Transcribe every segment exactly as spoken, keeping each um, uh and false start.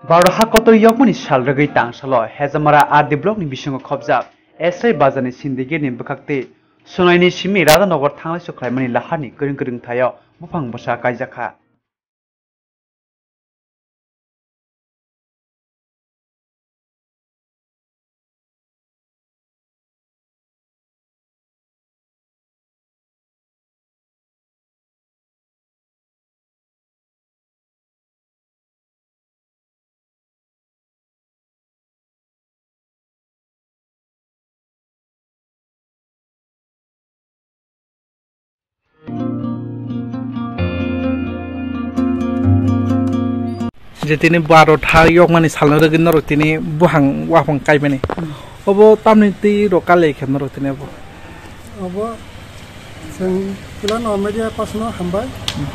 Baro ha kotor yokmani sal rwgwi tangsalo Hejamara R D block ni bisingo khobjak Esrai bazar ni syndicate ni bwkhak tei Sonaini simi Radhanagar thanglai sokhlaimani laharni kwrwng kwrwng thaio buphang bwsa kaijakha. Je tini baro tha yokmani salno rwgwi norok tini buphang waphang kaimani. Hmm. Obo tamni twi rok kale khe norok tini obo. Obo chwng Pilano media pasno hambai. Hmm.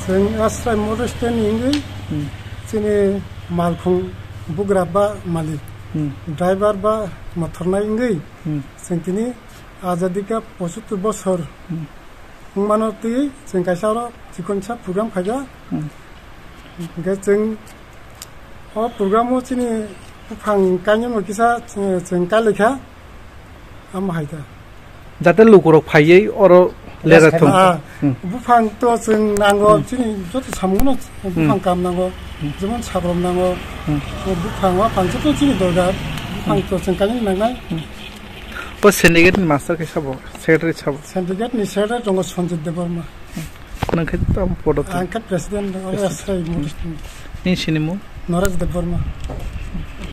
Chwng Asrai Motor Stand ni wngwi Hmm. chini malkhung bugra ba malik, Hmm. driver ba mothornai wngwi Hmm. chwng tini Azadi ka pochottor bosor Hmm. wngmano twi chwng kaisa oro chikonsa program khaijak. Hmm. Hwnkhe chwng o program o chini buphang kainwino kisa chwng, chwng kailaikha, amo hai kha. Jate lukurok phaiwi oro lera thung. Ah, Hmm. buphang to chwng nango, Hmm. chini joto samungo buphang Hmm. kam nango, Hmm. jemon sagrom nango, Hmm. o buphang o pangsa to chini dorkar, buphang to chwng kainwi nangnai. Hmm. O syndicate ni master khe sabo, secretary sabo? Syndicate ni secretary tongo Sanjit Debbarma. Nang khe tamo podo to? Ang khe president, President. Asrai Hmm. Motor Stand. Nini sinimung? Naresh Debbarma.